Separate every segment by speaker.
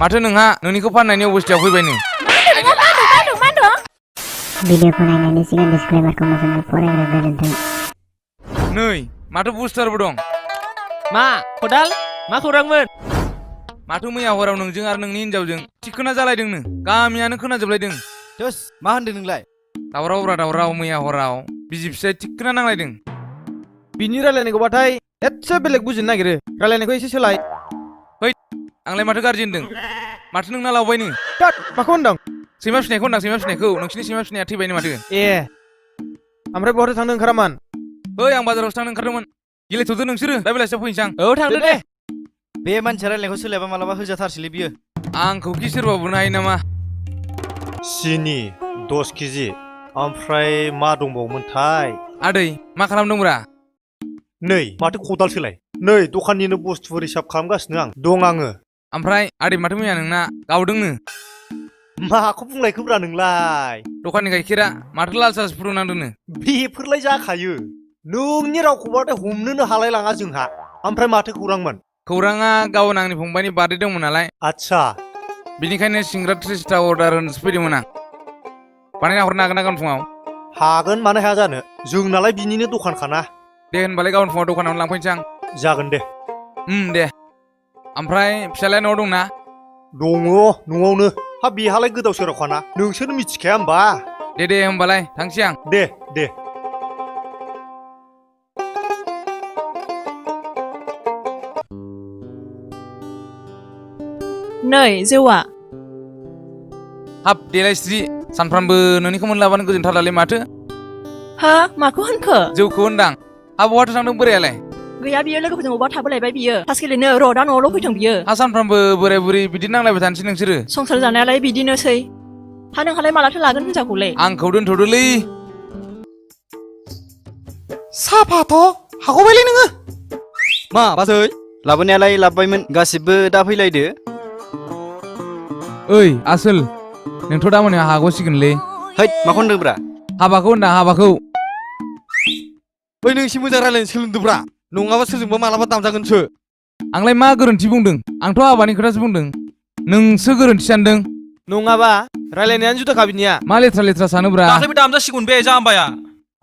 Speaker 1: माथो नोंहा नोंनिखौ फाननायनि अबस्थायाव फैबायनो
Speaker 2: भिडिअखौ नायनायनि सिगां डिसक्लेमारखौ मोजाङै फरायग्रो गोजोन्थों।
Speaker 1: नै माथो बुस्टारबो दं
Speaker 3: मा खदाल मा खौरांमोन
Speaker 1: माथो मैया हराव नोंजों आरो नोंनि हिनजावजों थिखोना जालायदोंनो गामियानो खोनाजोबलायदों
Speaker 3: दोस मा होनदों नोंलाय
Speaker 1: दावराव मैया हराव बिसि फिसाय थिखोना नांलायदों
Speaker 3: बिनि रायलायनायखौबाथाय एसे बेलेग बुजिनो नागिरो रायलायनायखौ एसे सोलाय
Speaker 1: आंलाय माथो गाज्रि होनदों माथो नोंना लावबायनो
Speaker 3: तात माखौ होनदों
Speaker 1: सैमा फिनायखौ होनदां सैमा फिनायखौ नोंसिनि सैमा फिनाया थैबायनो माथो
Speaker 3: ए ओमफ्राय बहाथो थांनो ओंखारामोन
Speaker 1: ओइ आं बाजारावसो थांनो ओंखारदोंमोन गेलेथ'दो नोंसोरो दा बेलासियाव फैनोसै आं
Speaker 3: औ थांदो दे बे मानसिया रायलायनायखौ सोलायबा मालाबा होजाथारसैलै बियो
Speaker 1: आंखौ खि सोरबा बुनो हायो नामा
Speaker 4: सिनि 10 केजि ओमफ्राय मा दंबावोमोनथाय
Speaker 1: आदै मा खालामदोंब्रा
Speaker 4: नै माथो खदाल सोलाय नै दखाननिनो बुस्थुफोर हिसाब खालामगासिनो आं दं आङो
Speaker 1: ओमफ्राय आदै माथो मैया नोंना गावदोंनो
Speaker 4: माखौ बुंलायखोब्रा नोंलाय
Speaker 1: दखाननि गाइखेरा माथो लाल साहासो फुदुंनांदोंनो
Speaker 4: बेफोरलाय जाखायो नोंनि रावखौबाथाय हमनोनो हालाय लाङा जोंहा ओमफ्राय माथो खौरांमोन
Speaker 1: खौराङा गाबोन आंनि फंबायनि बार्थडे दंमोन नालाय
Speaker 4: आच्छा
Speaker 1: बिनिखायनो सिंग्रा 30टा अर्डार होनोसो फैदोंमोन आं बानायना हरनो हागोन ना गाबोन फुङाव
Speaker 4: हागोन मानो हाया जानो जोंनालाय बिनिनो दखानखाना
Speaker 1: दे होनबालाय गाबोन फुङाव दखानावनो लांफैनोसै आं
Speaker 4: जागोन दे
Speaker 1: दे ओमफ्राय फिसालाया न'आव दंना
Speaker 4: दङ न'आवनो हा बेहालाय गोदाव सोरावखाना नोंसोर मिथिखाया होमबा
Speaker 1: दे होमबालाय थांसै आं
Speaker 4: दे
Speaker 5: नै जौआ
Speaker 1: हाब देलायस्रि सानफ्रामबो नोंनिखौ मोनलाबानो गोजोनथारलालै माथो
Speaker 5: हा माखौ होनखो
Speaker 1: जौखौ होनदां हा बहाथो थांदों बोरायालाय
Speaker 5: गैया बियो लोगोफोरजों अबा थाबोलायबाय बियो थास गेलेनो र' दा न'आवल' फैथों बियो
Speaker 1: हा सानफ्रामबो बोराय बुरि बिदि नांलायबाय थानोसै नोंसोरो
Speaker 5: संसार जानायालाय बिदिनोसै हा नोंहालाय मालाथो लागोन हिनजावखौलाय
Speaker 1: आंखौ दोनथ'दोलै
Speaker 3: साफाथ' हागौबायलै नोङो मा बाजै लाबोनायालाय लाबोबायमोन गासिबो दा फैलायदो
Speaker 1: ओइ आसोल नोंथ' दा मोनायाव हागौसिगोनलै
Speaker 3: हैद माखौ होनदोंब्रा
Speaker 1: हाबाखौ होनदां हाबाखौ
Speaker 3: ओइ नों एसे मोजां रायलायनो सोलोंदोब्रा नङाबा सोरजोंबा मालाबा दामजागोनसो
Speaker 1: आंलाय मा गोरोन्थि बुंदों आंथ' हाबानि खोथासो बुंदों नोंसो गोरोन्थि सानदों
Speaker 3: नङाबा रायलायनायानो जुदाखा बिनिया
Speaker 1: मा लेथ्रा सानोब्रा
Speaker 3: दाख्लैबो दामजासिगौमोन बे जाम्बाया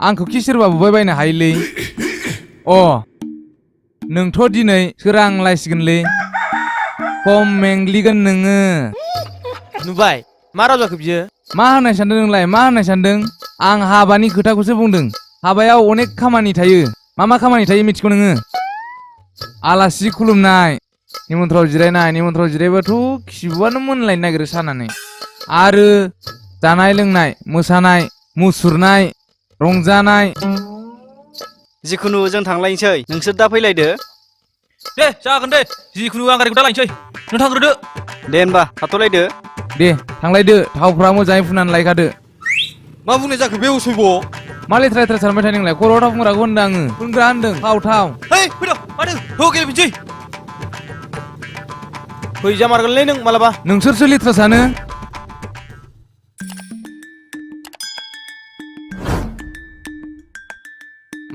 Speaker 1: आंखौ खि सोरबा बुबाय बायनो हायोलै अ नोंथ' दिनै सोरांलायसिगोनलै खम मेंग्लिगोन नोङो
Speaker 3: नुबाय मा राव जाखो बियो
Speaker 1: मा होननाय सानदों नोंलाय मा होननाय सानदों आं हाबानि खोथाखौसो बुंदों हाबायाव अनेक खामानि थायो मा खामानि थायो मिथिगौ नोङो आलासि खुलुमनाय निमन्त्रआव जिरायबाथ' खिबुआनो मोनलायनो नागिरो सानानै आरो जानाय लोंनाय मोसानाय मुसुरनाय रंजानाय
Speaker 3: जिखुनु जों थांलायनोसै नोंसोर दा फैलायदो दे जागोन दे जिखुनु आं गारिखौ दा लायनोसै नों थांग्रोदो दे होनबा थाथ'लायदो
Speaker 1: दे थांलायदो थावफ्रा मोजाङै फुननानै लायखादो
Speaker 3: मा बुंनाय जाखो बे उसैब'
Speaker 1: मा लेथ्रा सानबाय थायो नोंलाय खर'आव थाव फुनग्राखौ होनदों आङो फुनग्रा होनदों थाव
Speaker 3: है फैद' माथो हो गेलेफिनसै फैजामारगोनलै नों मालाबा
Speaker 1: नोंसोरसो लेथ्रा सानो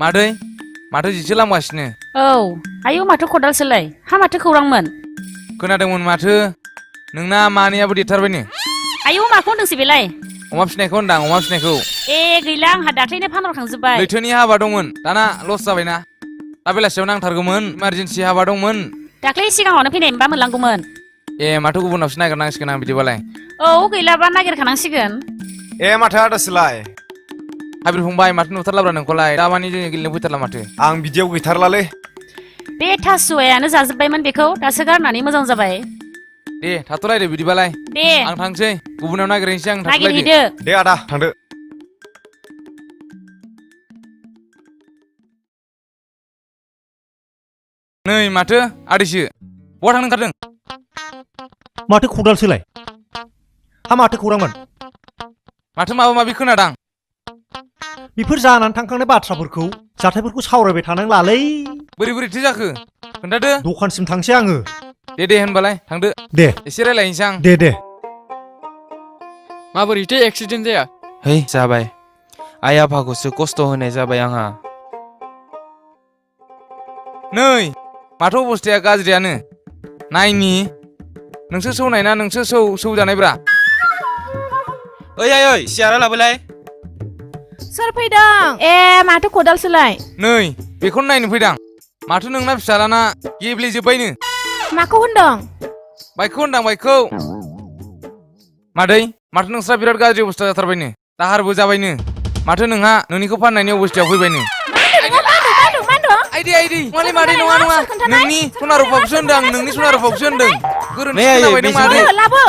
Speaker 1: मादै माथो जिसो लामगासिनो
Speaker 6: औ आयौ माथो खदालसोलाय हा माथो खौरांमोन
Speaker 1: खोनादोंमोन माथो नोंना मानैयाबो देरथारबायनो
Speaker 6: आयौ माखौ होनदोंसै बेलाय
Speaker 1: अमा फिनायखौ होनदां अमा फिनायखौ
Speaker 6: ए गैला आंहा दाख्लैनो फानहरखांजोब्बाय
Speaker 1: लैथोनि हाबा दंमोन दाना लस जाबायना दा बेलासियाव नांथारगौमोन इमारजेन्सि हाबा दंमोन
Speaker 6: दाख्लै सिगाङावनो फैनाय मोनबा मोनलांगौमोन
Speaker 1: ए माथो गुबुनावसो नागिरनांसिगोन आं बिदिबालाय
Speaker 6: औ गैलाबा नागिरखानांसिगोन
Speaker 7: ए माथो आदासोलाय
Speaker 1: हाबिर फंबाय माथो नुथारलाब्रा नोंखौलाय दामानि जोंनि गेलेनो फैथारला माथो
Speaker 7: आं बिदियाव गैथारलालै
Speaker 6: बे थासुवायानो जाजोब्बायमोन बेखौ दासो गारनानै मोजां जाबाय
Speaker 1: दे थाथ'लायदो बिदिबालाय
Speaker 6: दे
Speaker 1: आं थांसै गुबुनाव नागिरहैनोसै आं
Speaker 6: नागिरहैदो
Speaker 7: दे आदा थांदो
Speaker 1: नै माथो आदैसो बहा थांनो ओंखारदों
Speaker 4: माथो खदाल सोलाय हा माथो खौरांमोन
Speaker 1: माथो माबा माबि खोनादां
Speaker 4: बेफोर जानानै थांखांनाय बाथ्राफोरखौ जाथायफोरखौ सावरायबाय थानांलालै
Speaker 1: बोरैथो जाखो खोन्थादो
Speaker 4: दखानसिम थांसै आङो
Speaker 1: दे होनबालाय थांदो
Speaker 4: दे
Speaker 1: एसे रायलायनोसै आं
Speaker 4: दे
Speaker 3: माबोरैथो एक्सिडेन्ट जाया है जाबाय आइ आफाखौसो खस्थ' होनाय जाबाय आंहा
Speaker 1: नै माथो अबस्थाया गाज्रियानो नायनि नोंसो सौनाय ना नोंसो सौजानायब्रा
Speaker 3: ओइ ओइ सियारा लाबोलाय
Speaker 8: सोर फैदों माथो खदालसोलाय
Speaker 1: नै बेखौनो नायनो फैदां माथो नोंना फिसालाना गेब्लेजोब्बायनो
Speaker 8: माखौ होनदों
Speaker 1: बाइकखौ होनदां बाइकखौ मादै माथो नोंस्रा बिराद गाज्रि अबस्था जाथारबायनो दाहारबो जाबायनो माथो नोंहा नोंनिखौ फाननायनि अबस्थायाव फैबायनो आइदि मालै मादै नङा नोंनि सना रुफाखौसो होनदों आं नोंनि सना रुफाखौसो होनदों गोरोन्थि खोनाबाय नों मादै
Speaker 8: लाबो